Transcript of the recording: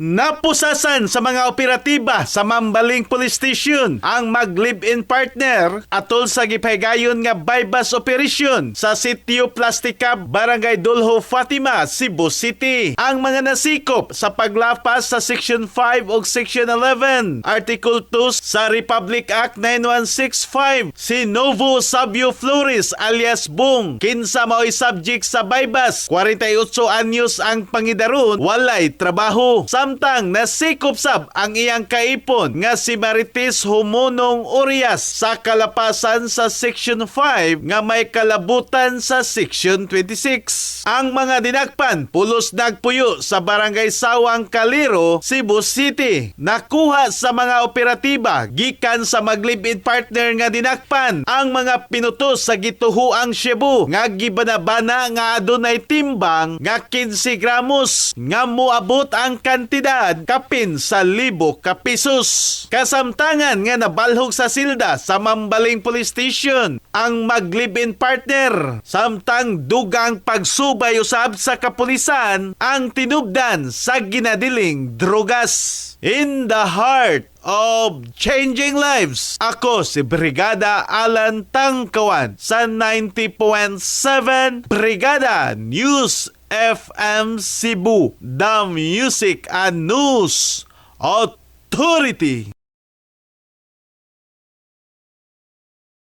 Napusasan sa mga operatiba sa Mambaling Police Station ang mag-live-in partner atol sa gipahigayon nga buy-bust operation sa Sitio Plastica, Barangay Duljo Fatima, Cebu City. Ang mga nasikop sa paglapas sa Section 5 ug Section 11, Article 2 sa Republic Act 9165, si Novo Sabio Flores alias Bong, kinsa mao'y subject sa buy-bust, 48 anyos ang pangidaron, walay trabaho. Samtang nasikop sab ang iyang kaipon nga si Marites Humonong Urias sa kalapasan sa Section 5 nga may kalabutan sa Section 26. Ang mga dinakpan pulos nagpuyo sa Barangay Sawang Calero, Cebu City. Nakuha sa mga operatiba gikan sa mag-live-in partner nga dinakpan ang mga pinutos sa gituhuang shabu nga gibanabana nga adunay timbang nga 15 gramos nga moabot ang kantidad kapin sa libo ka pesos. Kasamtangan nga nabalhog sa silda sa Mambaling Police Station ang mag-live-in partner. Samtang dugang pagsubay usab sa kapulisan ang tinubdan sa ginadiling drogas. In the heart of changing lives. Ako si Brigada Alan Tangkawan sa 90.7 Brigada News FM Cebu, the Music and News Authority.